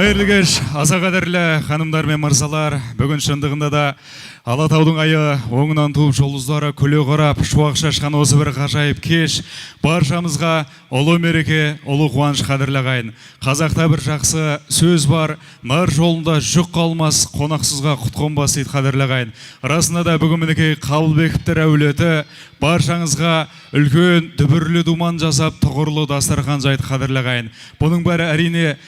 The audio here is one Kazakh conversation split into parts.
Қайырлы кеш, аса қадірлі ханымдар мен мырзалар. Бүгін шындығында да Алатаудың айы оңынан туып, жұлдыздары күле қарап, шуақ шашқан осы бір ғажайып кеш баршамызға ұлы мереке, ұлы қуаныш, қадірлі ағайын. Қазақта бір жақсы сөз бар, нар жолында жүк қалмас, қонақсызға құт қонбас дейді, қадірлі ағайын. Расында да бүгін мінекей Қабылбековтер әулеті баршаңызға үлкен дүбірлі думан жасап, тұғырлы дастархан жайды, қадірлі ағайын. Бұның бәрі, әрине,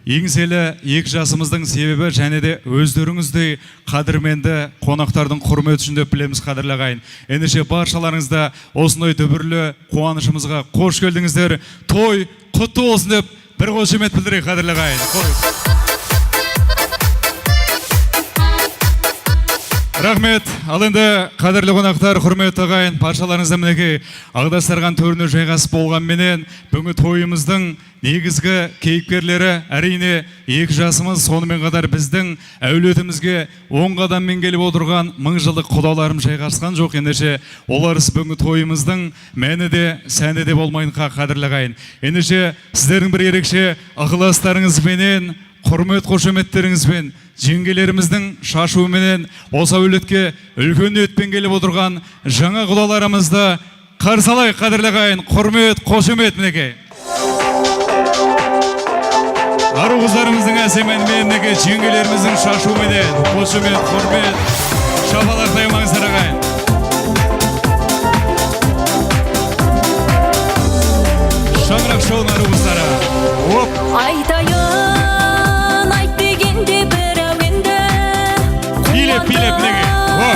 еңселі екі жасымыздың себебі және де өздеріңіздей қадірменді қонақтардың құрметі үшін деп білеміз, қадірлі ағайын. Ендеше баршаларыңызда осындай дүбірлі қуанышымызға қош келдіңіздер. Той құтты болсын деп бір қошемет білдірейік, қадірлі ағайын. Қой. Рахмет. Ал енді, қадірлі қонақтар, құрметті ағайын, баршаларыңызды мінекей ақ дастархан төріне жайғасып болғанменен, бүгінгі тойымыздың негізгі кейіпкерлері, әрине, екі жасымыз, сонымен қатар біздің әулетімізге оң қадаммен келіп отырған мың жылдық құдаларым жайғасқан жоқ. Ендеше оларсыз бүгінгі тойымыздың мәні де, сәні де болмайтын, қадірлі ағайын. Ендеше сіздердің бір ерекше ықыластарыңызбенен, құрмет қошеметтеріңізбен, жеңгелеріміздің шашуыменен осы әулетке үлкен ниетпен келіп отырған жаңа құдаларымызды қарсы алайық, қадірлі ағайын. Құрмет, қошемет, мінекей. Ару қыздарымыздың әсем әнімен, мінекей, жеңгелеріміздің шашуыменен қошемет, құрмет, шапалақ аямаңыздар, ағайын. Шаңырақ шоуының ару қыздары. Оп! Айтайын, айт дегенде бір әуенді. Билеп, билеп, мінекей. О!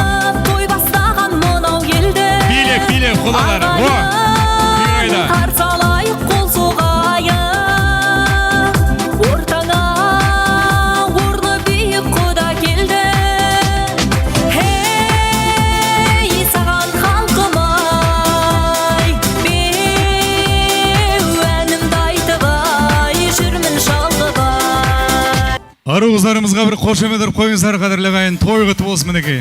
Той бастаған мынау елді. Билеп, билеп, құдалар. О! Ағайын, Қайда? қарсы алайық, қол соғайық. Ортаңа орны биік құда келді. Ей, саған, халқым ай, беу әнімді айтып ай, жүрмін шалқып ай. Ару қыздарымызға бір қошемет ұрып қойыңыздар, қадірлі ағайын. Той құтты болсын, мінекей.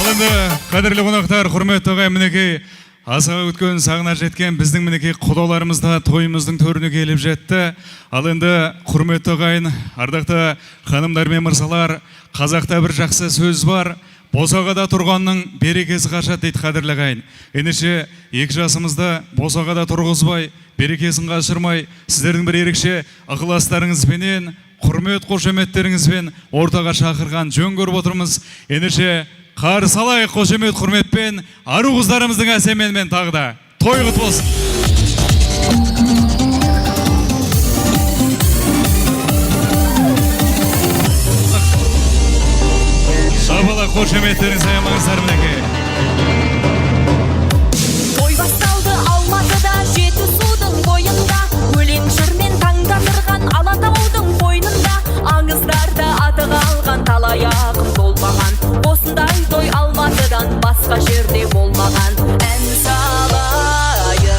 Ал енді, қадірлі қонақтар, құрметті ағайын, мінекей, асыға өткен, сағына жеткен біздің, мінекей, құдаларымыз да тойымыздың төріне келіп жетті. Ал енді, құрметті ағайын, ардақты ханымдар мен мырзалар, қазақта бір жақсы сөз бар. Босағада тұрғанның берекесі қашады дейді, қадірлі ағайын. Ендеше екі жасымызды босағада тұрғызбай, берекесін қашырмай, сіздердің бір ерекше ықыластарыңызбенен, құрмет қошеметтеріңізбен ортаға шақырған жөн көріп отырмыз. Ендеше қарсы алайық қошемет, құрметпен ару қыздарымыздың әсем әнімен тағы да. Той құтты болсын. Шапалақ, қошеметтеріңізді аямаңыздар, мінекей. Той басталды Алматыда, Жетісудың бойында, өлең жырмен таңдандырған Алатаудың қойнында. Аңыздарда аты қалған талай ақын болмаған. Осындай той Алматыдан басқа жерде болмаған. Ән салайын,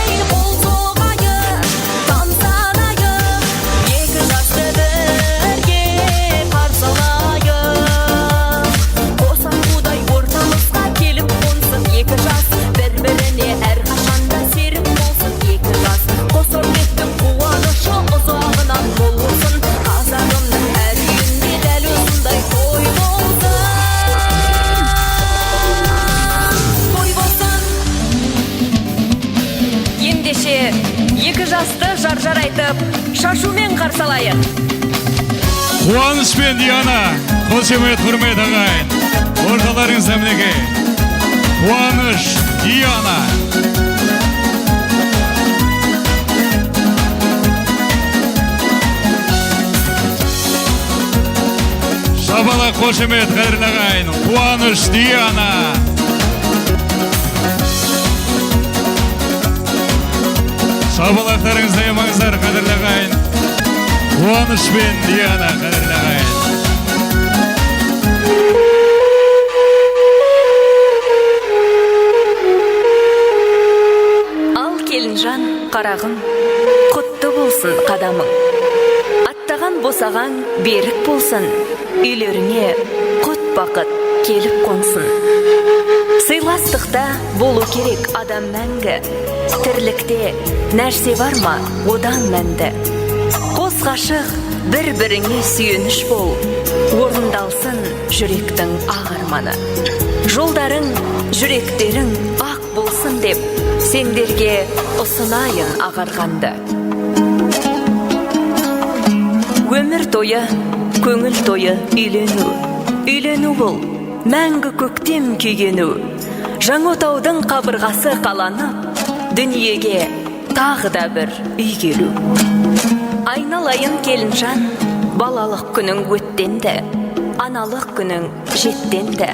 ей, қол соғайын, тамсанайын, екі жасты бірге қарсы алайық. Қос аққудай ортамызға келіп қонсын екі жас, бір біріне әрқашанда серік болсын екі жас. Қос өрмектің қуанышы ұзағынан мол болсын. Қазағымның әр үйінде дәл осындай той болсын, той болсын. Ендеше екі жасты жар-жар айтып, шашумен қарсы алайық. Қуаныш пен Диана, қошемет, құрмет, ағайын. Орталарыңызда, мінекей. Қуаныш, Диана. Шапалақ, қошемет, қадірлі ағайын. Қуаныш, Диана. Шапалақтарыңызды аямаңыздар, қадірлі ағайын. Қуаныш пен Диана, қадірлі ағайын. Ал, келінжан, қарағым, құтты болсын қадамың. Аттаған босағаң берік болсын. Үйлеріңе құт бақыт Келіп қонсын. Сыйластықта болу керек адам мәңгі. Тірлікте нәрсе бар ма одан мәнді? Қос ғашық бір-біріңе сүйеніш бол, орындалсын жүректің ақ арманы. Жолдарың, жүректерің ақ болсын деп, сендерге ұсынайын ағарғанды. Өмір тойы, көңіл тойы үйлену. Үйлену бұл, мәңгі көктем күйгену. Жаңа отаудың қабырғасы қаланып, дүниеге тағы да бір үй келу. Айналайын келінжан, балалық күнің өттенді, аналық күнің жеттенді.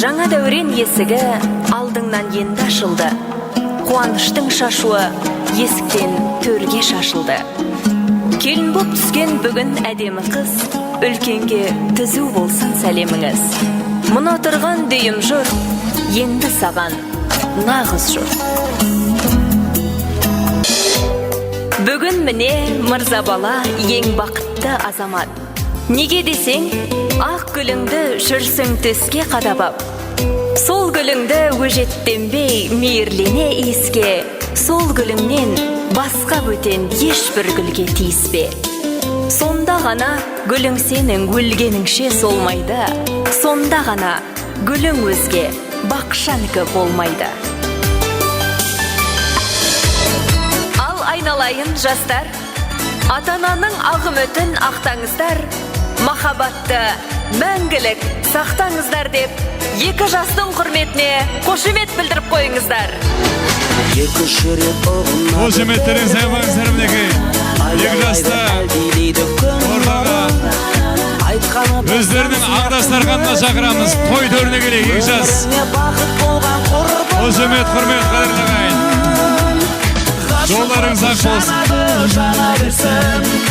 Жаңа дәурен есігі алдыңнан енді ашылды. Қуаныштың шашуы есіктен төрге шашылды. Келін боп түскен бүгін әдемі қыз, үлкенге түзу болсын сәлеміңіз. Мына тұрған дүйім жұрт, енді саған нағыз жұрт. Бүгін міне мырза бала ең бақытты азамат. Неге десең, ақ гүліңді жүрсің төске қадап ап. Сол гүліңді өжеттенбей мейірлене иіске, сол гүліңнен басқа бөтен ешбір гүлге тиіспе. Сонда ғана гүлің сенің өлгеніңше солмайды, сонда ғана гүлің өзге бақшанікі болмайды. Ал айналайын жастар, ата-ананың ақ үмітін ақтаңыздар, махаббатты мәңгілік сақтаңыздар деп екі жастың құрметіне қошемет білдіріп қойыңыздар. Екі жүрек ұғынады. Қошеметтеріңізді аямаңыздар, мінекей. Екі жасты ортаға, өздерінің ақ дастарханына шақырамыз. Той төріне келейік, екі жас. Бақыт болған құрбым. Қошемет, құрмет, қадірлі ағайын. Жолдарыңыз ақ болсын. Жана берсін.